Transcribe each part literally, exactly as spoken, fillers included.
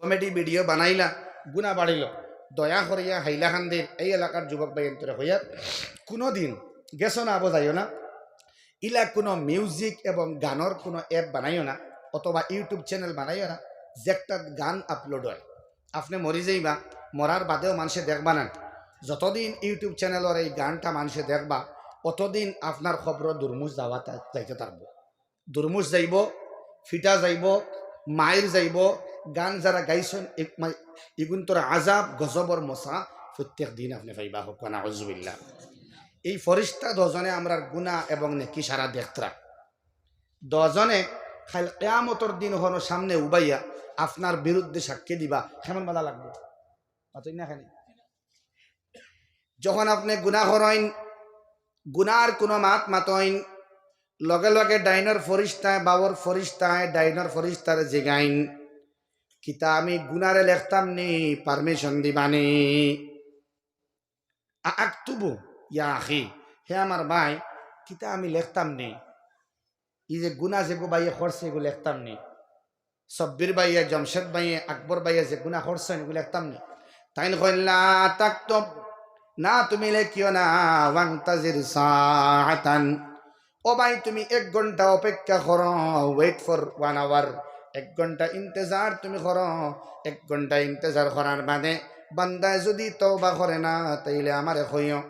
Comedy video বানাইলা, গুনা বাড়িল। দয়া করিয়া হাইলাকান্দির এই এলাকার যুবক ভাইয়াইন্তরে কইয়ার, কুনুদিন গেছো না আবো যাইও না, ইলা কুনু মিউজিক এবং গানর কুনু অ্যাপ বানাইও না, অথবা YouTube চ্যানেল বানাইও না, যেটাত গান আপলোড অয়। আপনে মরি যাইবা, মরার বাদেও মানষে দেখবা না। যতদিন YouTube চ্যানেলর এই গানটা মানষে দেখবা, অতদিন আপনার কবরো দুর্মুশ যাওয়া তা-, যাইতে থাকবো। দুর্মুশ যাইবো, ফিটা যাইবো, মাইর যাইবো, গান যারা গাইছইন, ই-, মা-, ইগুইন্তর আজাব, গজবর মশা প্রত্যেক দিন আপনে পাইবা। কউক্কা নাউজুবিল্লাহ। এই ফরিস্তা দুইজনে আমরার গুনা এবং নেকি সারা দেখতরা। দুইজনে কাইল কিয়ামতর দিন হনো সামনে উবাইয়া আপনার বিরুদ্ধে সাক্ষী দিবা, কেমন মজা লাগবো? মাতইন না কেনে? যখন আপনে গুনা করইন, গুনার কুনু মাত মাতইন, লগে লগে ডাইনর ফরিস্তায়, বাওর ফরিস্তায়, ডাইনর ফরিস্তারে জিগাইন, "কিতা আমি গুনারে লেখতাম নি, পারমিশন দিবানি?" আ-, আক্তুবু, ইয়া আখি, হে আমার ভাই, কিতা আমি লেখতাম নি? ই যে গুনা যেগু ভাইয়ে করছে, এগু লেখতাম নি? সব্বির ভাইয়ে, জমশেদ ভাইয়ে, আকবর ভাইয়ে যে গুনা করছইন, এগু লেখতাম নি? তাইন কইন, "লা তাকতুব, না তুমি লেখিও না, ওয়ান্তাজির সাআতান।" ও ভাই, তুমি এক ঘন্টা অপেক্ষা করো, wait for one hour। এক ঘন্টা ইন্তেজার তুমি করো। এক ঘন্টা ইন্তেজার করার বাদে বান্দায় যুদি তওবা করে না, তাইলে আমারে কইও।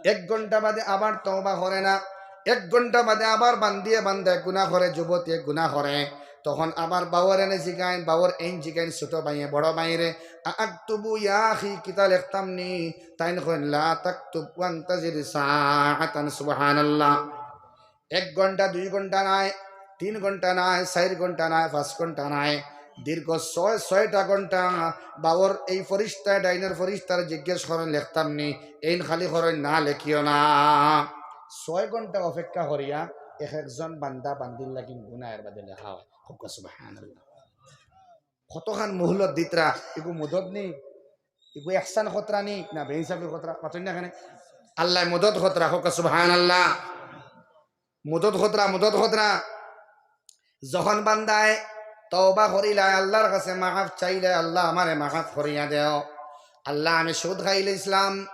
এক ঘন্টা বাদে আবার তওবা করে না, এক ঘন্টা বাদে আবার বান্দিয়ে বান্দায় গুনা করে, যুবতীয়ে গুনা করে, তখন আবার বাওরে নে জিগাইন, বাওর এইন জিগাইন, ছোট ভাইয়ে, বড় ভাইরে, "আ-, আক্তুবু ইয়া আখি, কিতা লেখতাম নি?" তাইন কইন, "লা তাকতুব ওয়ান্তাজির সাআতান।" সুবহানাল্লাহ। এক ঘন্টা, দুই ঘন্টা নায়, তিন ঘন্টা নায়, চাইর ঘন্টা নায়, পাঁচ ঘন্টা নায়, দীর্ঘ ছয়, ছয়টা ঘন্টা বাওর এই ফরিস্তায়, ডাইনর ফরিস্তারে জিজ্ঞেস করইন, "লেখতাম নি?" এইন খালি করইন, "না, লেখিও না।" ছয় ঘন্টা অপেক্ষা করিয়া এক একজন বান্দা বান্দির লাগি গুনা এর বাদে লেখা অয়। কউক্কা সুবহানাল্লাহ। কতখান মুহলত দিতরা, এগু মদত নি, এগু ইহসান করতরা নি, না বেইনসাফি করতরা, মাতইন না কেনে? আল্লায় মদত করতরা, কউক্কা সুবহানাল্লাহ। মদত করতরা, মদত করতরা। যখন বান্দায় তওবা করিলায়, আল্লার কাছে মাফ চাইলায়, "আল্লাহ, আমারে মাফ করিয়া দেও। আল্লাহ, আমি সুদ খাইলাইছলাম,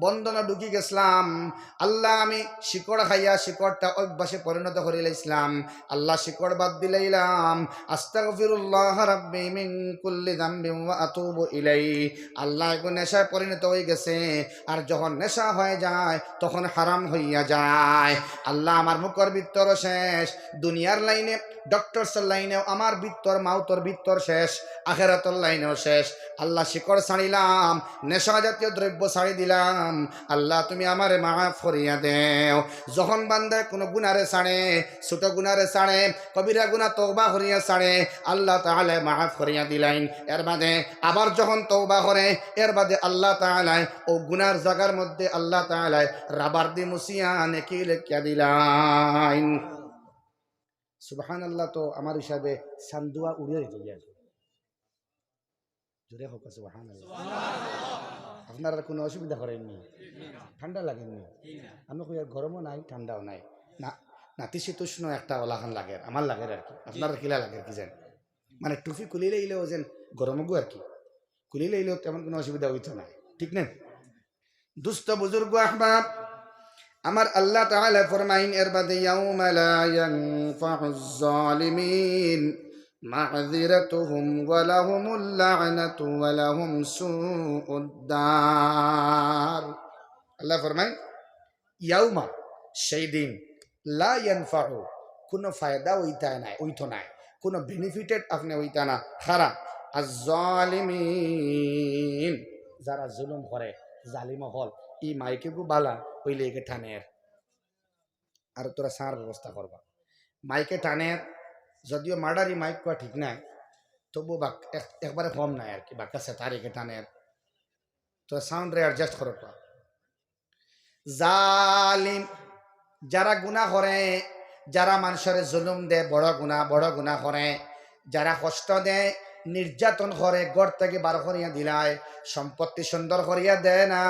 বন্ধনো ঢুকি গেছলাম। আল্লাহ, আমি শিকড় খাইয়া শিকড়টা অভ্যাসে পরিণত করিলাইছলাম। আল্লাহ, শিকড় বাদ দিলাইলাম। আস্তাগফিরুল্লাহ রাব্বি মিন কুল্লি যামবিন ওয়া আতুবু ইলাইহি।" আল্লাহ, এগু নেশায় পরিণত অইগেছে। আর যখন নেশা অইযায়, তখন হারাম অইয়া যায়। আল্লাহ, আমার মুখর ভিতরও শেষ, দুনিয়ার লাইনে, ডক্টরসর লাইনেও আমার ভিতর, মাউতর ভিতর শেষ, আখেরাতর লাইনেও শেষ। আল্লাহ, শিকড় ছাড়িলাম, নেশা জাতীয় দ্রব্য ছাড়ি দিলাম। আল্লাহ, তুমি আমারে মাফ করিয়া দেও। যখন বান্দায় কুনু গুনারে ছাড়ে, ছোট গুনারে ছাড়ে, কবিরা গুনা তওবা করিয়া ছাড়ে, আল্লাহ তাআলায় মাফ করিয়া দিলাইন। এর বাদে আবার যখন তওবা করে, এর বাদে আল্লাহ তাআলায় অউ গুনার জাগার মধ্যে আল্লাহ তাআলায় রাবার দি মুছিয়া নেকি লেখিয়া দিলাইন। সুবহানাল্লাহ, তো আমার হিসাবে চান্দুয়া উড়িয়া দিত গিয়া। জোরে কউক্কা সুবহানাল্লাহ। আপনারার কুনু অসুবিধা করের নি? ঠান্ডা লাগের নি? আমি কইয়ার গরমও নাই, ঠান্ডাও নাই। না, নাতিশীতোষ্ণ একটা অলাখান লাগের, আমার লাগের আর কি। আপনারার কিলা লাগের কি জানি? মানে টুপি খুলিলাইলেও যেন গরমগু আর কি। খুলিলাইলেও তেমন কুনু অসুবিধা অইতো নায়, ঠিক না? দুস্ত বুজুর্গ আহবাব, আমার আল্লাহ তাআলায় ফরমাইন এর বাদে, "ইয়াউমা লা ইয়ানফাউজ জালিমিন মাযিরাতুহুম ওয়া লাহুমুল লা'নাতু ওয়া লাহুম সুউদ দার।" আল্লায় ফরমাইন, ইয়াউমা, সেই দিন, লা ইয়ানফাউ, কুনু ফায়দা অইতা নায়, অইতো নায়, কুনু বেনিফিটেড আপনে অইতা না। কারা? আজ-জালিমিন, যারা জুলুম করে, জালিম অকল, ই মাইকগু বালা অইলে একে টানের। আর তোরা সার ব্যবস্থা করবা। মাইকে টানের, যদিও মার্ডারি মাইক কওয়া ঠিক নায়, তবু বাক-, এক-, একবারে কম নায় আর কি, বাক্কা সেতার একে টানের। তো সাউন্ডরে অ্যাডজাস্ট করো তো। জালিম, যারা গুনা করে, যারা মানষরে জুলুম দেয়, বড় গুনা, বড় গুনা করে, যারা কষ্ট দেয়, নির্যাতন করে, ঘর থাকি বার করিয়া দিলায়, সম্পত্তি সুন্দর করিয়া দেয় না,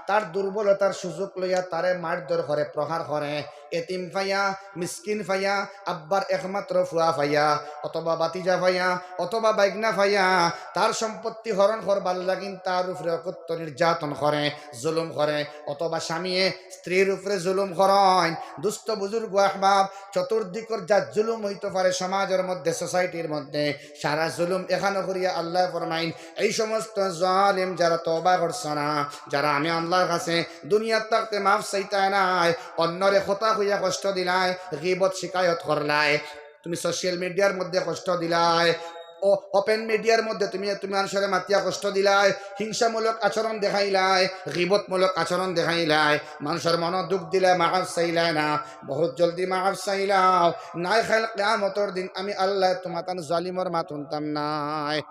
তার দুর্বলতার সুযোগ লইয়া তারে মারধর করে, প্রহার করে। এতিম পাইয়া, মিসকিন পাইয়া, আব্বার একমাত্র ফুয়া পাইয়া, অথবা ভাতিজা পাইয়া, অথবা বাইগনা পাইয়া, তার সম্পত্তি হরণ করবার লাগিন তার উপরে অকথ্য নির্যাতন করে, জুলুম করে, অথবা স্বামীয়ে স্ত্রীর উপরে জুলুম করইন। দুস্ত বুজুর্গ আহবাব, চতুর্দিকর যা জুলুম অইতো পারে সমাজর মধ্যে, সোসাইটির মধ্যে, সারা জুলুম এখানো করিয়া আল্লায় ফরমাইন, এই সমস্ত জালিম যারা তওবা করছো না, যারা আমি আল্লার কাছে দুনিয়াত থাকতে মাফ চাইতায় নায়, অন্যরে কথা কইয়া কষ্ট দিলায়, গিবত শিকায়ত করলায়, তুমি সোশ্যাল মিডিয়ার মধ্যে কষ্ট দিলায়, ও ওপেন মিডিয়ার মধ্যে তুমি, তুমি মানুষরে মাতিয়া কষ্ট দিলায়, হিংসামূলক আচরণ দেখাইলায়, গিবতমূলক আচরণ দেখাইলায়, মানুষর মনো দুখ দিলায়, মাফ চাইলায় না, বহুত জলদি মাফ চাইলাও, নায় কাইল কিয়ামতর দিন আমি আল্লায় তুমাতান জালিমর মাত হুনতাম নায়।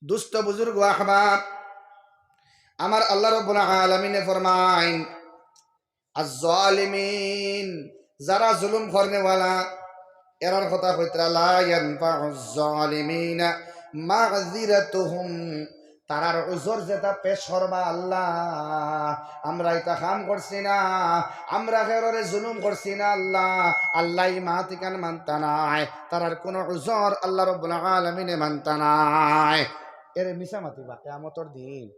দুস্ত বুজুর্গ আহবাব, আমার আল্লাহ রাব্বুল আলামিনে ফরমাইন, আজ-জালিমিন, যারা জুলুম করনেওয়ালা, এরার কথা কইতরা, লা ইয়ানফাউজ জালিমিনা মাযিরাতুহুম, তারার উজর যেটা পেশ করবা আল্লাহ, আমরা ইতা কাম করছি না, আমরা কেউরে জুলুম করছি না আল্লাহ, আল্লায় ই মাত ইখান মানতা নায়, তারার কুনু উজর আল্লাহ রাব্বুল আলামিনে মানতা নায়। এরে মিছা মাতিবা, কিয়ামতর দিন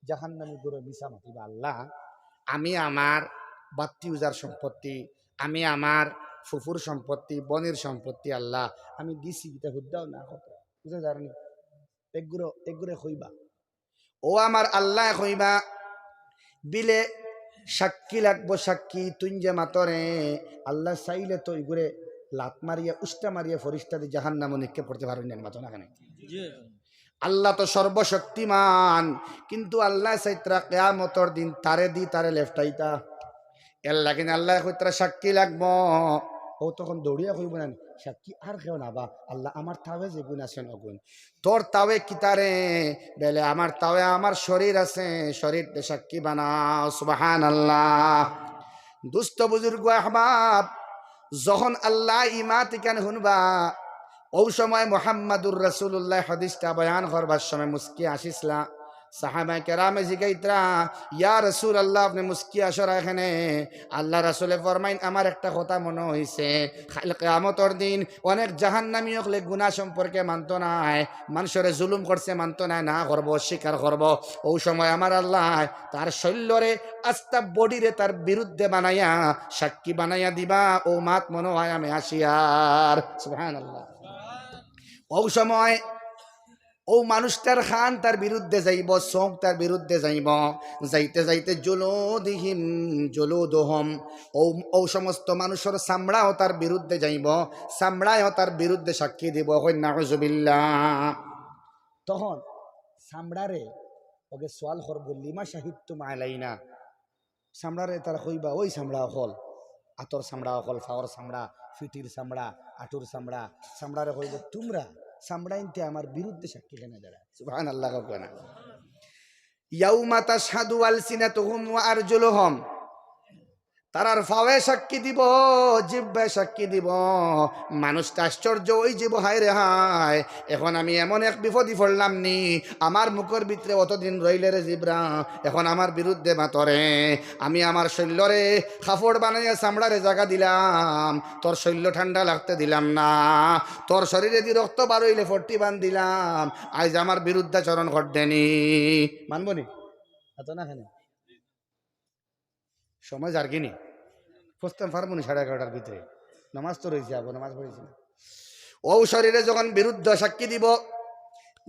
জাহান্নামী গুরে মিছা মাতিবা, আল্লাহ, আমি আমার বাত্তি উজার সম্পত্তি, আমি আমার ফুফুর সম্পত্তি, বইনর সম্পত্তি, আল্লাহ, আমি দিছি, ইতা হুদ্দাও না কথা। বুঝা যার নি? এগুরে, এগুরে কইবা। ও আমার আল্লায় কইবা, বিলে সাক্ষী লাগবো, সাক্ষী, তুইন যে মাতরে, আল্লায় চাইলে তো ইগুরে লাত মারিয়া, উষ্টা মারিয়া ফিরিস্তাদি জাহান্নামো নিক্ষেপ করতা পারইন না, মাতো না কেনে? আল্লাহ তো সর্বশক্তিমান, কিন্তু আল্লায় চাইতরা কিয়ামতর দিন তারে দি তারে লেফটাইতা। এর লাগিন আল্লায় কইতরা সাক্ষী লাগবো। অউ তখন দৌড়িয়া কইবো না নি, সাক্ষী আর কেউ না বা, আল্লাহ আমার তাওয়ে যেগুন আছইন অগুন। তোর তাওয়ে কিতারে? বেলে আমার তাওয়ে আমার শরীর আছে, শরীররে সাক্ষী বানাও। সুবহানাল্লাহ। দুস্ত বুজুর্গ আহবাব, যখন আল্লায় ই মাত ইখান হুনবা, অউ সময় মুহাম্মাদুর রাসূলুল্লায় হাদিসটা বয়ান করবার সময় মুস্কি আসিছলা। সাহাবায়ে কেরামে জিগাইতরা, ইয়া রাসূলুল্লাহ, আপনে মুস্কি আসরা কেনে? আল্লার রাসূলে ফরমাইন, আমার একটা কথা মনো অইছে, কাইল কিয়ামতর দিন অনেক জাহান্নামী অকলে গুনা সম্পর্কে মানতো নায়, মানষরে জুলুম করছে মানতো নায়, না করবো, অস্বীকার করবো। অউ সময় আমার আল্লায় তার শইল্লরে আস্তা বডিরে তার বিরুদ্ধে বানাইয়া, সাক্ষী বানাইয়া দিবা, অউ মাত মনো অয় আমি আসিয়ার। সুবহানাল্লাহ। অউ সময় অউ মানুষটার কান তার বিরুদ্ধে যাইবো, চউখ তার বিরুদ্ধে যাইবো, যাইতে যাইতে জুলুদিহিম, জুলুদুহুম, অউ, অউ সমস্ত মানুষর চামড়াও তার বিরুদ্ধে যাইবো, চামড়ায়ও তার বিরুদ্ধে সাক্ষী দিবো। কইন নাউজুবিল্লাহ। তখন চামড়ারে অগে সওয়াল করবো, লিমা শাহিদতুম আলাইনা? চামড়ারে তারা কইবা, ওই চামড়া অকল, আতর চামড়া অকল, ফাওর চামড়া, ফিটির চামড়া, আটুর চামড়া, চামড়ারে কইবো, তুমরা চামড়াইন্তে আমার বিরুদ্ধে সাক্ষী কেনে দাঁড়ায়? সুবহানাল্লাহ, কও না। ইয়াউমা তাশহাদু আলসিনাতুহুম ওয়া আরজুলুহুম। তারার ফাওয়ে সাক্ষী দিবো, জিহ্বায় সাক্ষী দিবো। মানুষটা আশ্চর্য অইযিবো, হায় রে হায়, এখন আমি এমন এক বিপদি পড়লাম নি, আমার মুখর ভিতরে অতদিন রইলে রে জিব্রা, এখন আমার বিরুদ্ধে মাতরে। আমি আমার শইল্লরে কাপড় বানাইয়া চামড়ারে জাগা দিলাম, তোর শইল্ল ঠান্ডা লাগতে দিলাম না, তোর শরীরেদি রক্ত বারইলে ফট্টি বান্ধিলাম, আইজ আমার বিরুদ্ধাচরণ করদেনি। মানবো নি? এত না কেনে? সময় যারগি নি? পৌঁছতাম পারমু নি সাড়ে এগারোটার ভিতরে? নামাজ তো রইছে, আবো নামাজ পড়ছি না। অউ শরীরে যখন বিরুদ্ধ সাক্ষী দিবো,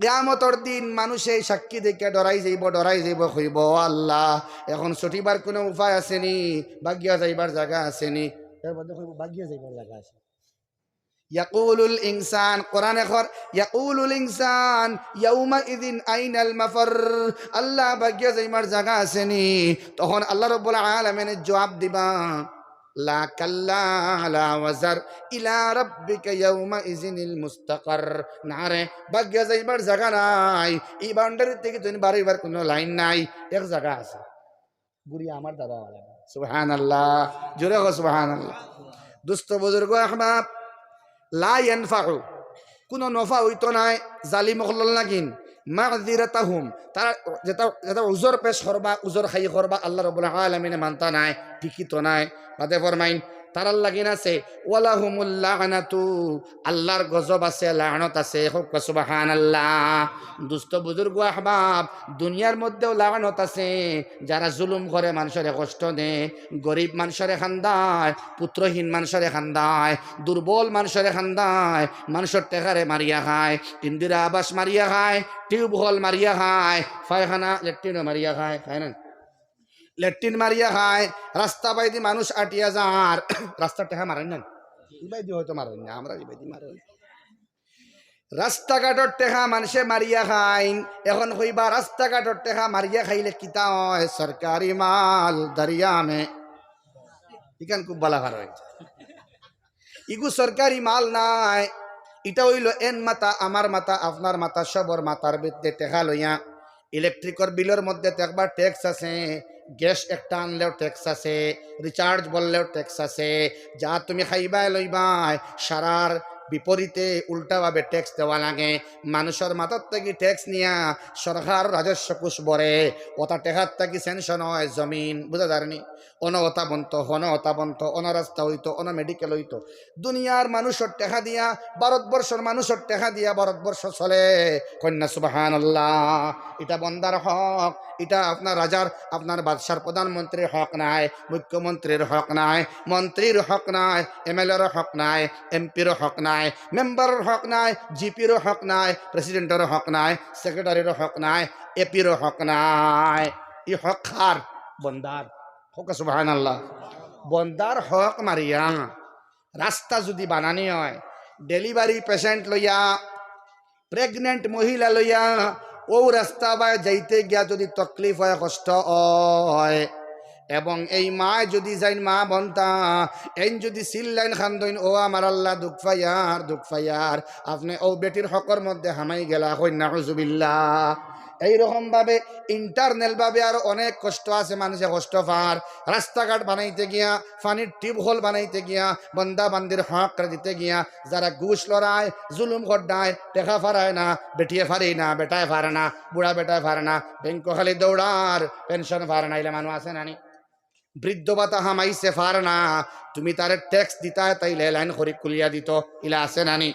কিয়ামতর দিন মানুষে সাক্ষী দেখিয়া ডরাই যাইবো, ডরাই যাইবো, কইবো, "ও আল্লাহ, এখন ছুটিবার কুনু উপায় আছে নি? ভাগিয়া যাইবার জাগা আছে নি?" এর মধ্যে কইবো, "ভাগিয়া যাইবার জাগা আছে।" ইয়াকুলুল ইনসান, কোরআনে কর, ইয়াকুলুল ইনসান ইয়াউমা ইযিন আইনাল মাফার। আল্লাহ, ভাগিয়া যাইবার জাগা আছে নি? তখন আল্লাহ রাব্বুল আলামিনে জবাব দিবা, লা কাল্লা লা ওয়াজার, ইলা রাব্বিকা ইয়াউমা ইযিনিল মুস্তাকার। না রে, ভাগিয়া যাইবার জাগা নাই, ই বাউন্ডারি থাকি তুইন বারইবার কুনু লাইন নাই, এক জাগা আছে। ঘুরিয়া আমার দাবা ওয়ালা। সুবহানাল্লাহ। জোরে কও সুবহানাল্লাহ। দুস্ত বুজুর্গ আহবাব, লা ইয়ানফাউ, কুনু নফা অইতো নায় জালিম অকলর লাগিন। মাযিরাতাহুম, তারা যেটা, যেটা উজর পেশ করবা, উজর খাই করবা, আল্লাহ রাব্বুল আলামিনে মানতা নায়, ঠিকই তো নায়। বাদে ফরমাইন, তারার লাগিন আছে, ওয়ালাহুমুল লা'নাতু, আল্লাহর গজব আছে, লানত আছে। কউক্কা সুবহানাল্লাহ। দুস্ত বুজুর্গ আহবাব, দুনিয়ার মধ্যেও লানত আছে। যারা জুলুম করে, মানষরে কষ্ট দেয়, গরিব মানষরে খান্দায়, পুত্রহীন মানষরে খান্দায়, দুর্বল মানষরে খান্দায়, মানষর টেকারে মারিয়া খায়, ইন্দিরা আবাস মারিয়া খায়, টিউবওয়েল মারিয়া খায়, পায়খানা লেট্রিনও মারিয়া খায়, খায় না? লেট্রিন মারিয়া খায়, রাস্তা বাইদি মানুষ আটিয়া যার, রাস্তার টেকা মারেন না? ইবাইদি হয়তো মারেন না, আমরা ইবাইদি মারেন। রাস্তাঘাটর টেকা মানষে মারিয়া খাইন। এখন কইবা, রাস্তাঘাটর টেকা মারিয়া খাইলে কিতা হয়? সরকারি মাল দরিয়া মে। ইখান খুব বালা খার হয়। ইগু সরকারি মাল নায়, ইটা অইলো এন মাথা, আমার মাথা, আপনার মাথা, সবর মাথার ভিতরে টেকা লইয়া। ইলেকট্রিকর বিলর মধ্যে তো একবার ট্যাক্স আছে, গ্যাস একটা আনলেও ট্যাক্স আছে, রিচার্জ বললেও ট্যাক্স আছে, যা তুমি খাইবায় লইবায়, সারার বিপরীতে উল্টাভাবে ট্যাক্স দেওয়া লাগে। মানুষর মাথার থাকি ট্যাক্স নিয়া সরকার রাজস্ব কোষ ভরে, ওটা টেকার থাকি স্যাংশন হয় জমিন, বুঝা যারনি? অন ওটা বনতো, হন ওটা বনতো, অন রাস্তা অইতো, অন মেডিকেল অইতো। দুনিয়ার মানুষর টেকা দিয়া, ভারতবর্ষর মানুষর টেকা দিয়া ভারতবর্ষ চলে। কইন না সুবহানাল্লাহ। ইটা বন্দার হক, ইটা আপনার রাজার, আপনার বাদশার, প্রধানমন্ত্রীর হক নায়, মুখ্যমন্ত্রীর হক নায়, মন্ত্রীর হক নায়, এমএলএর হক নায়, এমপির হক নায়, মেম্বারর হক নায়, জিপির হক নায়, প্রেসিডেন্টর হক নায়, সেক্রেটারির হক নায়, এপির হক নায়। ই হক কার? বন্দার। কউক্কা সুবহানাল্লাহ। বন্দার হক মারিয়া রাস্তা যুদি বানানি হয়, ডেলিভারি পেশেন্ট লইয়া, প্রেগনেন্ট মহিলা লইয়া, অউ রাস্তা বায় যাইতে গিয়া যুদি তকলিফ হয়, কষ্ট হয়, এবং এই মায় যুদি যাইন মা বনতা, এইন যুদি চিল্লাইন খান্দইন, "ও আমার আল্লাহ, দুখ পাইয়ার, দুখ পাইয়ার, আপনে অউ বেটির হকর মধ্যে হামাই গেলা", কইন নাউজুবিল্লাহ। এইরকম ভাবে ইন্টারনাল ভাবে আরো অনেক কষ্ট আছে, মানষে কষ্ট পার। রাস্তাঘাট বানাইতে গিয়া, পানির টিউবওয়েল বানাইতে গিয়া, বন্দা বান্দির হক দিতে গিয়া, যারা ঘুষ লড়ায়, জুলুম করডায়, টেকা ফারায় না, বেটিয়ে ফারি না, বেটায় ফারে না, বুড়া বেটায় ফারে না, ব্যাংকো খালি দৌড়ার, পেনশন ফারে না, ইলা মানুষ আছে নানি? বৃদ্ধ ভাতা হামাইছে ফারে না, তুমি তারে ট্যাক্স দিতায়, তাইলে লাইন করি খুলিয়া দিত, ইলা আছে নানি?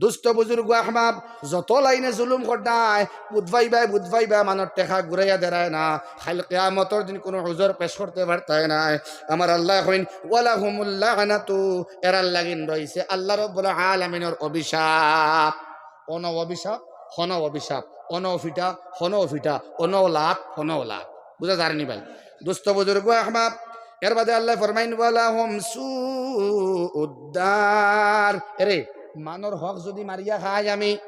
দুস্ত বুজুর্গ আহবাব, যত লাইনে জুলুম করডায়, বুধবাই বায়, বুধবাই বায় মানষর টেকা ঘুরাইয়া দেরায় না, কাইল কিয়ামতর দিন কুনু উজর পেশ করতে পারতায় নায়। আমার আল্লায় কইন, "ওয়ালাহুমুল লা'নাতু", এরার লাগিন রইছে আল্লাহ রাব্বুল আলামিনর অভিশাপ। অন অভিশাপ, হন অভিশাপ, অন ফিটা, হন ফিটা, অন লাত, হন লাত। বুঝা যারনি ভাই? দুস্ত বুজুর্গ আহবাব, এর বাদে আল্লায় ফরমাইন, "ওয়ালাহুম সুউদ্দার।" এরে, মানষর হক যুদি মারিয়া খাই আমি,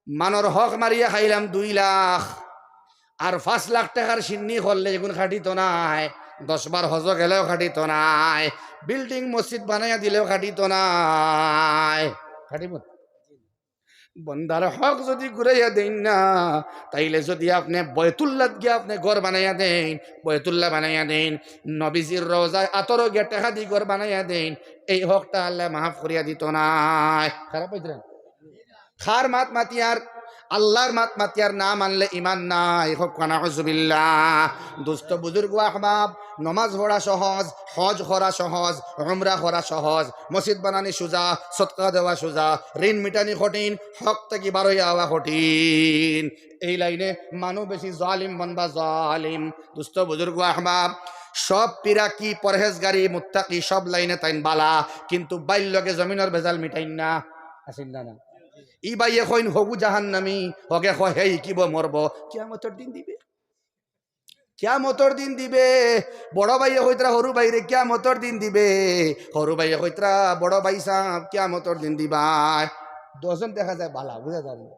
মানষর হক মারিয়া খাইলাম দুই লাখ, আর পাঁচ লাখ টেকার সিন্নি করলে এগুন খাটিত নায়, দশ বার হজ গেলেও খাটিত নায়, বিল্ডিং মসজিদ বানাইয়া দিলেও খাটিত নায়, খাটিব? বন্দার হক যুদি ঘুরাইয়া দেইন না, তাইলে যুদি আপনে বয়তুল্লাত গিয়া আপনে ঘর বানাইয়া দেইন, বয়তুল্লা বানাইয়া দেইন, নবীজির রওজায় আতরো গিয়া টেকা দি ঘর বানাইয়া দেইন, এই হকটা আল্লায় মাফ করিয়া দিত নায়। খারাপ অইছে না? কার মাত মাতিয়ার? আল্লার মাত মাতিয়ার, না মানলে ইমান নাই। কউক্কা নাউজুবিল্লাহ। দুস্ত বুজুর্গ আহবাব, নমাজ পড়া সহজ, হজ করা সহজ, উমরা করা সহজ, মসজিদ বানানি সুজা, সদকা দেওয়া সুজা, ঋণ মিটানি কঠিন, হক থাকি বারইয়া আওয়া কঠিন। এই লাইনে মানুষ বেশি জালিম বনবা জালিম। দুস্ত বুজুর্গ আহবাব, সব পিরাকি, পরহেজগারি, মুত্তাকি, সব লাইনে তাইন বালা, কিন্তু বাইর লগে জমিনর ভেজাল মিটাইন না। আছিল না, না? ই বাইয়ে কইন হগু জাহান্নামি, হগে কয় হে ইকিব মরব। কিয়ামতর দিন দিবে, কিয়ামতর দিন দিবে। বড় বাইয়ে কইতরা হরু বাইরে, কিয়ামতর দিন দিবে। হরু বাইয়ে কইতরা, বড় ভাই সাব, কিয়ামতর দিন দিবায়। দশজন দেখা যায় বালা, বুঝা যায় না।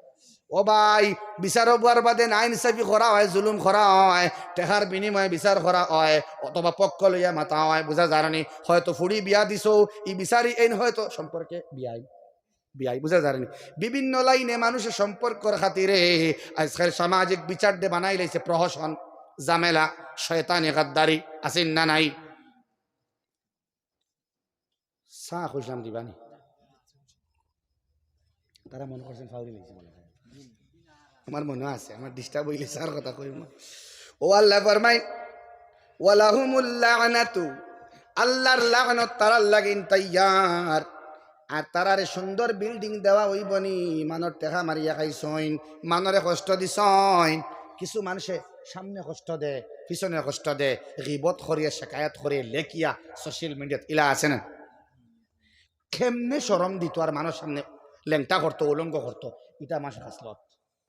ও ভাই, বিচার অওয়ার বাদে না ইনসাফি করা হয়, জুলুম করা হয়, টেকার বিনিময়ে বিচার করা হয়, অথবা পক্ষ লইয়া মাতা হয়, বুঝা যায় না নি? হয়তো ফুড়ি বিয়া দিছো, ই বিচারি এইন হয়তো সম্পর্কে বিয়াই, বিয়াই, বুঝা যায় না নি? বিভিন্ন লাইনে মানুষের সম্পর্কর খাতিরে আজকাল সামাজিক বিচার দে বানাই লাইছে প্রহসন, ঝামেলা, শয়তানি গাদ্দারি, আছে না নাই? চা খুঁজলাম দিবানি। তারা মনে করছেন ফাউরি লাইছে মনে হয়। আমার মনো আছে, আমার disturb অইলে স্যার কথা কইমু। ও আল্লায় ফরমাইন, "ওয়ালাহুমুল লা'নাতু", আল্লার লানত তারার লাগিন তৈয়ার। আর তারারে সুন্দর building দেওয়া অইবো নি, মানষর টেকা মারিয়া খাইছইন, মানষরে কষ্ট দিছইন। কিছু মানষে সামনে কষ্ট দে, পিছনে কষ্ট দে, গিবত করিয়া, শেকায়ত করিয়া, লেখিয়া social mediaত ইলা আছে না? কেমনে শরম দিতো আর মানষর সামনে লেংটা করতো, উলঙ্গ করতো, ইটা মানষর খাসলত।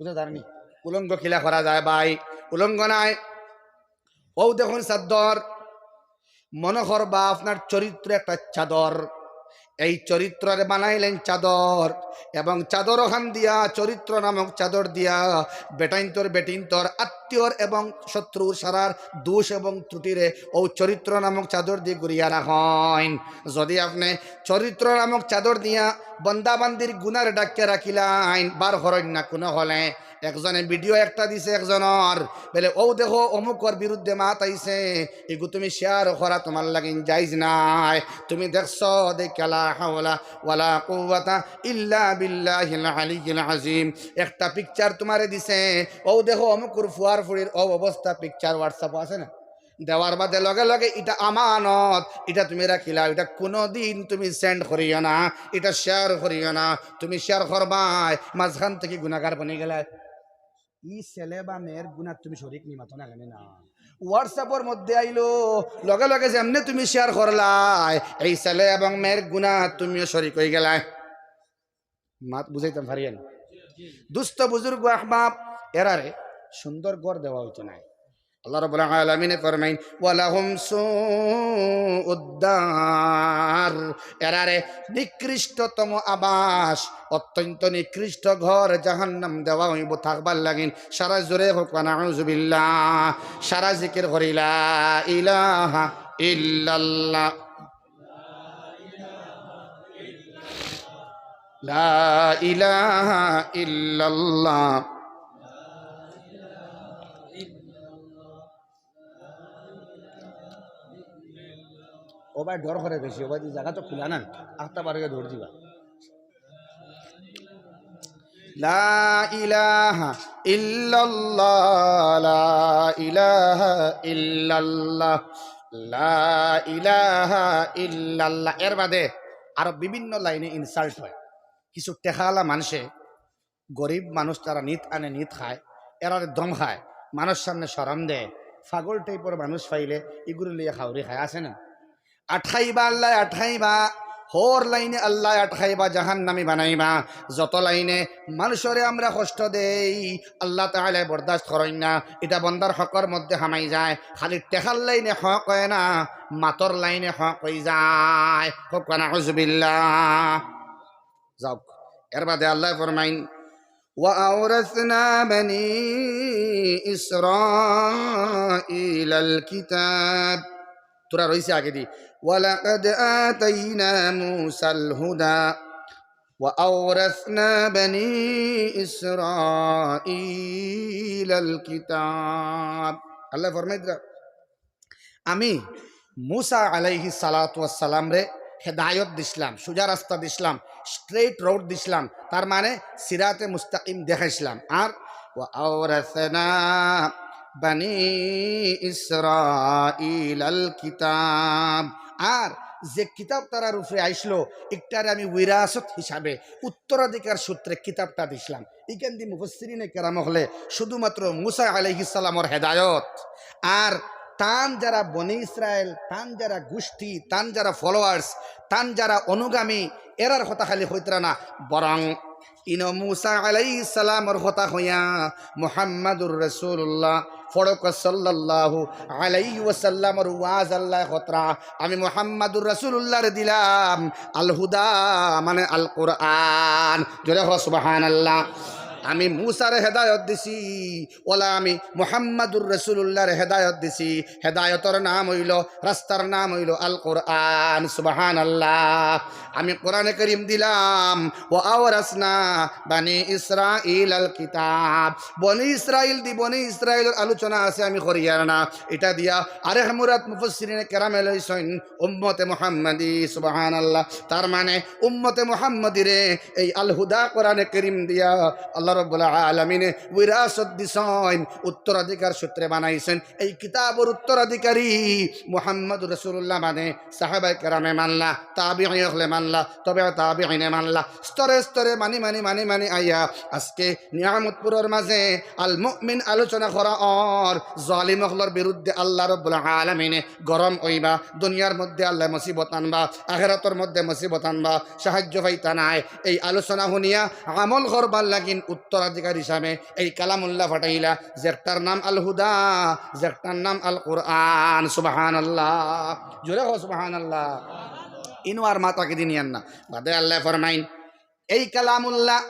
বুঝা যারনি? উলঙ্গ কিলা করা যায় ভাই? উলঙ্গ নায়। অউ দেখইন চাদর, মনো করবা আপনার চরিত্র একটা চাদর। এই চরিত্ররে বানাইলেন চাদর, এবং চাদর অখান দিয়া, চরিত্র নামক চাদর দিয়া বেটাইন্তর বেটিন্তর আত্মীয়র এবং শত্রুর সারার দোষ এবং ত্রুটিরে অউ চরিত্র নামক চাদর দি গুরিয়া রাখইন। যদি আপনে চরিত্র নামক চাদর দিয়া বন্দা বান্দির গুনার ডাকিয়া রাখিলাইন, বার করইন না কুনু হলে, একজনে video একটা দিছে একজনর, বলে, "অউ দেখো অমুকর বিরুদ্ধে মাত আইছে, ইগু তুমি share করা তুমার লাগিন জায়েজ নায়।" তুমি দেখছো, দেখিয়া লা হাওলা ওয়ালা কুওয়াতা ইল্লা বিল্লাহিল আলিয়্যিল আযীম। একটা picture তুমারে দিছে, "অউ দেখো অমুকর ফুয়ার ফুড়ির অউ অবস্থা", picture WhatsApp-ও আছে না? দেওয়ার বাদে লগে লগে ইটা আমানত, ইটা তুমি রাখিলাও, ইটা কুনুদিন তুমি send করিও না, ইটা share করিও না। তুমি share করবায়, মাঝখান থাকি গুনাগার বনি গেলায়। ই ছেলে বা মেয়ের গুনাত তুমি শরিক নি, মাতো না কেনে না? WhatsApp-র মধ্যে আইলো, লগে লগে যেমনে তুমি share করলায়, এই ছেলে এবং মেয়ের গুনাত তুমিও শরিক অইগেলায়। মাত বুঝাইতাম পারিয়ার নি? দুস্ত বুজুর্গ আহবাব, এরারে সুন্দর ঘর দেওয়া অইতো নায়। আল্লাহ রাব্বুল আলামিনে ফরমাইন, "ওয়ালাহুম সুউদ্দার", এরারে নিকৃষ্টতম আবাস, অত্যন্ত নিকৃষ্ট ঘর জাহান্নাম দেওয়া অইবো থাকবার লাগিন। সারা জোরে কউক্কা নাউজুবিল্লাহ, সারা জিকির করি লা ইলাহা ইল্লাল্লাহ। লা ইলাহা ইল্লাল্লাহ। ও ভাই, ডর করে বেশি, ও ভাই, জাগা তো খুলা না, আখতা বারো গিয়া দৌড় দিবা। লা ইলাহা ইল্লাল্লাহ, লা ইলাহা ইল্লাল্লাহ, লা ইলাহা ইল্লাল্লাহ। এর বাদে আরো বিভিন্ন লাইনে insult হয়। কিছু টেকাআলা মানষে, গরিব মানুষ, তারা নিত আনে, নিত খায়, এরারে ধমকায়, মানষর সামনে শরম দেয়, পাগল type-র মানুষ পাইলে ইগুরে লইয়া খাউরি খায়, আছে না? আটকাইবা আল্লায়, আটকাইবা, হর লাইনে আল্লায় আটকাইবা, জাহান্নামী বানাইবা। যত লাইনে মানষরে আমরা কষ্ট দেই, আল্লাহ তাআলায় বরদাস্ত করইন না। ইটা বন্দার হকর মধ্যে হামাই যায়। খালি টেকার লাইনে হক অয় না, মাতর লাইনে হক অইযায়। কউক্কা নাউজুবিল্লাহ। যাউক, এর বাদে আল্লায় ফরমাইন, "ওয়া আওরাসনা বানি ইসরাঈলাল কিতাব।" থুড়া রইছে আগেদি, "ওয়া লাকাদ আতাইনা মূসাল হুদা ওয়া আওরাসনা বানি ইসরাঈলাল কিতাব।" আল্লায় ফরমাইতরা, আমি মুসা আলাইহিস সালাতু ওয়াস সালামরে হেদায়ত দিছলাম, সুজা রাস্তা দিছলাম, straight road দিছলাম, তার মানে সিরাতে মুস্তাকিম দেখাইছলাম। আর ওয়া আওরাসনা বানি ইসরাঈলাল কিতাব, আর যে কিতাব তারার উপরে আইছলো, ইকটারে আমি বিরাসত হিসাবে, উত্তরাধিকার সূত্রে কিতাবটা দিছলাম। ইখান দি মুফাসসিরিনে কেরাম অকলে শুধুমাত্র মুসা আলাইহিস সালামর হেদায়ত আর তান যারা বনি ইসরাইল, তান যারা গোষ্ঠী, তান যারা followers, তান যারা অনুগামী, এরার কথা খালি কইতরা না, বরং ইনো মুসা আলাইহিস সালামর কথা কইয়া মুহাম্মাদুর রাসূলুল্লাহ, পড়উক্কা সাল্লাল্লাহু আলাইহি ওয়াসাল্লামর ওয়াজ আল্লায় কইতরা, আমি মুহাম্মাদুর রাসূলুল্লাহরে দিলাম আল হুদা, মানে আল কোরআন। জোরে কও সুবহানাল্লাহ। আমি মুসারে হেদায়ত দিছি, অলা আমি মুহাম্মাদুর রাসূলুল্লাহরে হেদায়ত দিছি। হেদায়তর নাম অইলো, রাস্তার নাম অইলো আল কোরআন। সুবহানাল্লাহ। আমি কোরআনে করিম দিলাম, ওয়া আওরাসনা বানি ইসরাঈলাল কিতাব। বনি ইসরাইল দি বনি ইসরাইলর আলোচনা আছে, আমি করিয়ার না। ইটা দিয়া আরেক মুরাদ মুফাসসিরিনে কেরামে লইছইন উম্মতে মুহাম্মাদি। সুবহানাল্লাহ। তার মানে উম্মতে মুহাম্মাদিরে এই আল হুদা কোরআনে করিম দিয়া আল্লাহ রব্বুল আলামিনে বিরাসত দিছইন, উত্তরাধিকার সূত্রে বানাইছইন। এই কিতাবর উত্তরাধিকারী মুহাম্মদুর রাসূলুল্লাহ বাদে সাহাবায়ে কেরামে মানলা, তাবিঈ অকলে মানলা, তবে তাবিঈনে মানলা, স্তরে স্তরে মানি, মানি, মানি, মানি আইয়া আজকে নিয়ামতপুরর মাঝে আল মুমিন আলোচনা করা অর, জালিম অকলর বিরুদ্ধে আল্লাহ রব্বুল আলামিনে গরম অইবা, দুনিয়ার মধ্যে আল্লায় মুসিবত আনবা, আখেরাতর মধ্যে মুসিবত আনবা, সাহায্য পাইতা নায়। এই আলোচনা হুনিয়া আমল করবার লাগিন উত্তরাধিকার হিসাবে এই কালামুল্লাহ পাঠাইলা, যেটার নাম আল হুদা, যেটার নাম আল কোরআন। সুবহানাল্লাহ, জোরে কও সুবহানাল্লাহ। ইনো আর মাথা কিদি নিয়ার না। বাদে আল্লায় ফরমাইন, এই কালামুল্লাহ,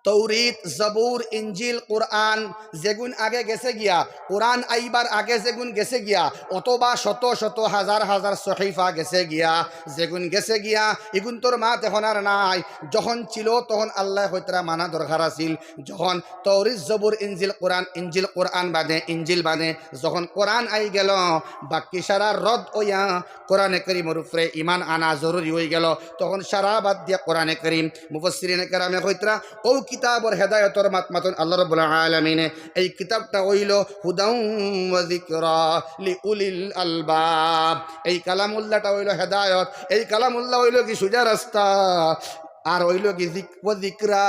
তৌরিত, জবুর, ইঞ্জিল, কোরআন, যেগুন আগে গেছে গিয়া, কোরআন আইবার আগে যেগুন গেছে গিয়া, অথবা শত শত হাজার হাজার সহিফা গেছে গিয়া, যেগুন গেছে গিয়া, ইগুন তোর মাত এখন আর নাই। যখন ছিল তখন আল্লায় কইতরা মানা দরকার আছিল। যখন তৌরিত, জবুর, ইঞ্জিল, কোরআন, ইঞ্জিল, কোরআন বাদে, ইঞ্জিল বাদে, যখন কোরআন আই গেল, বাকি সারা রদ অইয়া কোরআনে করিমর উপরে ইমান আনা জরুরি অই গেল। তখন সারা বাদ দিয়া কোরআনে করিম। মুফাসসিরিনে কেরামে কইতরা, অউ কিতাবর হেদায়তর মাত মাতইন আল্লাহ রাব্বুল আলামিনে। এই কিতাবটা অইল হুদাউ ওয়া যিকরা লিউলিল আলবাব। এই কালামুল্লাহটা অইল হেদায়ত, এই কালামুল্লাহ অইল কি সুজা রাস্তা, আর অইল কি যিক-, ওয়া যিকরা,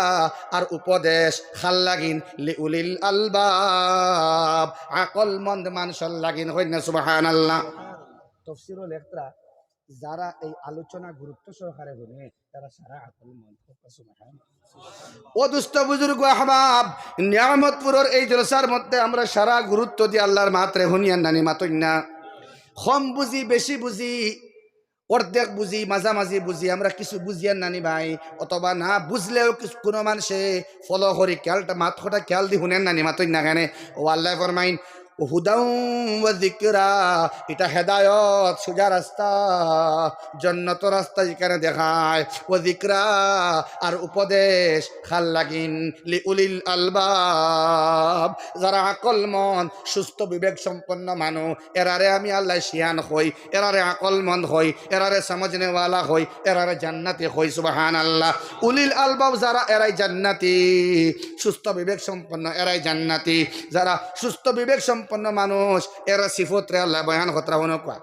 আর উপদেশ, কার লাগিন, লিউলিল আলবাব, আকলমন্দ মানষর লাগিন। কইন না সুবহানাল্লাহ। তফসিরও লেখরা, যারা এই আলোচনা গুরুত্ব সহকারে হুনে, তারা সারা আকলমন্দ। সুবহানাল্লাহ। ও দুস্ত বুজুর্গ আহবাব, নিয়ামতপুরর এই জলসার মধ্যে আমরা সারা গুরুত্ব দিয়া আল্লাহর মাতরে হুনিয়ার নানি মাতইন না। কম বুঝি, বেশি বুঝি, অর্ধেক বুঝি, মাঝামাঝি বুঝি, আমরা কিছু বুঝিয়ার নানি ভাই, অথবা না বুঝলেও কিছু কুনু মানষে follow করি, খেয়ালটা মাত কথা খেয়াল দি হুনের নানি মাতইন না কেনে। ও আল্লায় ফরমাইন, হুদাউ ওয়া যিকরা, ইটা হেদায়ত, সুজা রাস্তা, জন্নতর রাস্তা যেখানে দেখায়, ওয়া যিকরা, আর উপদেশ, কার লাগিন, লিউলিল আলবাব, যারা আকলমন্দ, সুস্থ বিবেক সম্পন্ন মানুষ, এরারে আমি আল্লায় শিয়ান কই, এরারে আকলমন্দ কই, এরারে সমঝনেওয়ালা কই, এরারে জান্নাতি কই। সুবহানাল্লাহ। উলিল আলবাব যারা, এরাই জান্নাতি। সুস্থ বিবেক সম্পন্ন, এরাই জান্নাতি। যারা সুস্থ বিবেক সম্পন্ন মানুষ, এরার সিফতরে আল্লায় বয়ান করতরা। হুনো কুয়া,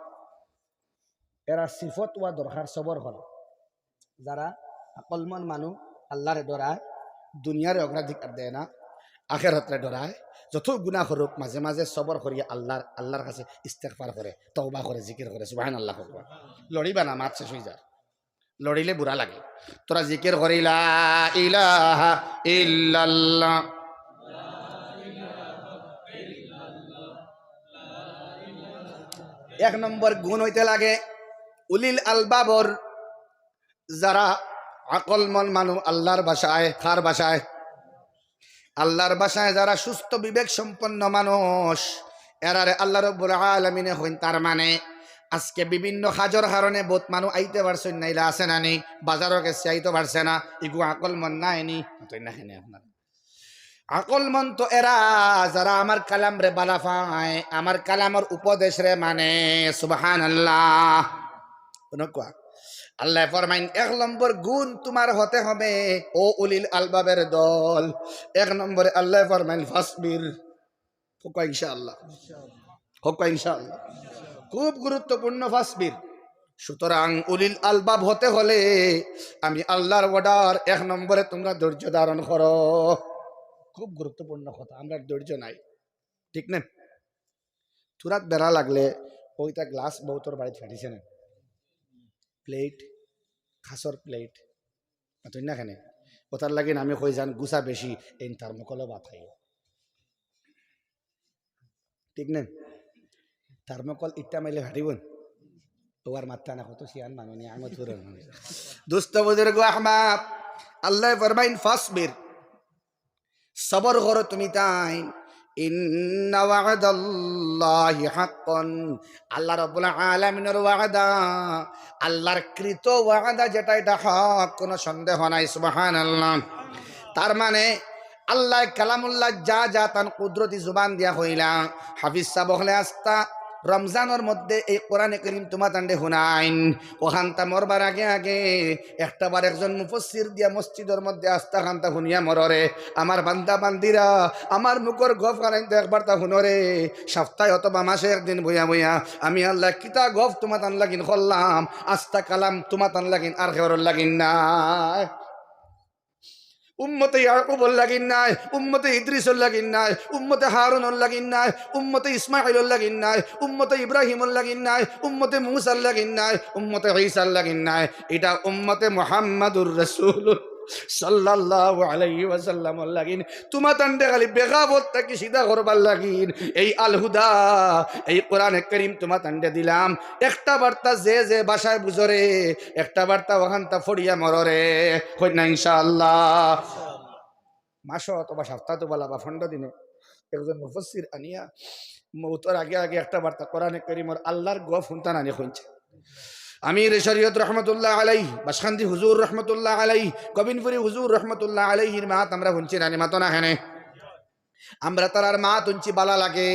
এরার সিফত অওয়া দরকার সবর করা। যারা আকলমন্দ মানুষ আল্লারে ডরায়, দুনিয়ারে অগ্রাধিকার দেয় না, আখেরাতরে ডরায়, যত গুনাহ করুক মাঝে মাঝে সবর করিয়া আল্লার, আল্লার কাছে ইস্তেগফার করে, তওবা করে, জিকির করে। সুবহানাল্লাহ কউক্কা। লড়িবা না, মাত শেষ অই যার। লড়িলে বুরা লাগে। তোরা জিকির করি, লা ইলাহা ইল্লাল্লাহ। এক নম্বর গুণ অইতে লাগে উলিল আলবাবর, যারা আকলমন্দ মানুষ আল্লার ভাষায়, কার ভাষায়? আল্লার ভাষায় যারা সুস্থ বিবেক সম্পন্ন মানুষ, এরারে আল্লাহ রাব্বুল আলামিনে কইন। তার মানে আজকে বিভিন্ন কাজর কারণে বউত মানুষ আইতে পারছইন না, ইলা আছে না নি? বাজারো গেছে, আইতে পারছে না, ইগু আকলমন্দ নায় নি? মাতইন না কেনে আপনারা? আকলমন্দ তো এরা, যারা আমার কালামরে বালা পায়, আমার কালামর উপদেশরে মানে। সুবহানাল্লাহ। হুনো কুয়া, আল্লায় ফরমাইন, এক নম্বর গুণ তুমার হতে হবে, ও উলিল আলবাবের দল। এক নম্বরে আল্লায় ফরমাইন, ফাসবির। কউক্কা ইনশাআল্লাহ। কউক্কা ইনশাআল্লাহ। খুব গুরুত্বপূর্ণ ফাসবির। সুতরাং উলিল আলবাব হতে হলে আমি আল্লার order, এক নম্বরে তুমরা ধৈর্য ধারণ করো। খুব গুরুত্বপূর্ণ কথা, আমরার ধৈর্য নাই, ঠিক না? থুড়াত বেড়া লাগলে অউ ইতা গ্লাস বউতর বাড়িত ফাটিছে না, প্লেট, কাচর প্লেট, মাতইন না কেনে? অতার লাগিন আমি কই যান গুছা বেশি, এইন থার্মোকলো ভাত খাইও। ঠিক না? থার্মোকল ইটা মাইলে ফাটিবো নি? অউ আর মাততা না, কত শিয়ান মানুষ, নিয়ামতপুরর মানুষ। দুস্ত বুজুর্গ আহবাব, আল্লায় ফরমাইন, ফাসবির, সবর করো তুমি তাইন। ইন্না ওয়াদাল্লাহি হাক্কুন, আল্লাহ রাব্বুল আলামিনর ওয়াদা, আল্লার কৃত ওয়াদা যেটা, ইটা হক, কুনু সন্দেহ নাই। সুবহানাল্লাহ। তার মানে আল্লায় কালামুল্লাহ যা যা তান কুদরতি জুবান দিয়া কইলা, হাফিজ সাব অকলে আস্তা রমজানর মধ্যে এই কোরআনে করিম তুমাতানরে হুনাইন, অখানতা মরবার আগে আগে একটাবার একজন মুফাসসির দিয়া মসজিদর মধ্যে আস্তা খান্তা হুনিয়া মররে। আমার বান্দা বান্দিরা, আমার মুখর গফ খানাইন তো একবারতা হুনরে। সপ্তাহে অথবা মাসে একদিন বইয়া বইয়া আমি আল্লায় কিতা গফ তুমাতান লাগিন করলাম, আস্তা কালাম তুমাতান লাগিন, আর কেউরর লাগিন নায়। উম্মতে ইয়াকুবর লাগিন নায়, উম্মতে ইদ্রিসর লাগিন নায়, উম্মতে হারুনর লাগিন নায়, উম্মতে ইসমাইলর লাগিন নায়, উম্মতে ইব্রাহিমর লাগিন নায়, উম্মতে মুসার লাগিন নায়, উম্মতে ঈসার লাগিন নায়। ইটা উম্মতে মুহাম্মাদুর রাসূল সাল্লাল্লাহু আলাইহি ওয়াসাল্লামর লাগিন। তুমাতানরে খালি বেগাবত থাকি সিধা করবার লাগিন এই আল হুদা, এই কোরআনে করিম তুমাতানরে দিলাম। একটাবারতা যে যে ভাষায় বুঝরে, একটাবারতা অখানতা ফড়িয়া মররে। কইন না ইনশাআল্লাহ। মাসো অথবা সপ্তাহে বালা বা পনরো দিনে একজন মুফাসসির আনিয়া মউতর আগে আগে একটাবারতা কোরআনে করিমর আল্লার গফ হুনতা নানি কইনছে। আমিরে শরিয়ত রহমতুল্লাহ আলাইহি, বাসকান্দি হুজুর রহমতুল্লাহ আলাইহি, কবিনপুরি হুজুর রহমতুল্লাহ আলাইহির মাত আমরা হুনছি নানি, মাতো না কেনে? আমরা তারার মাত হুনছি, বালা লাগে,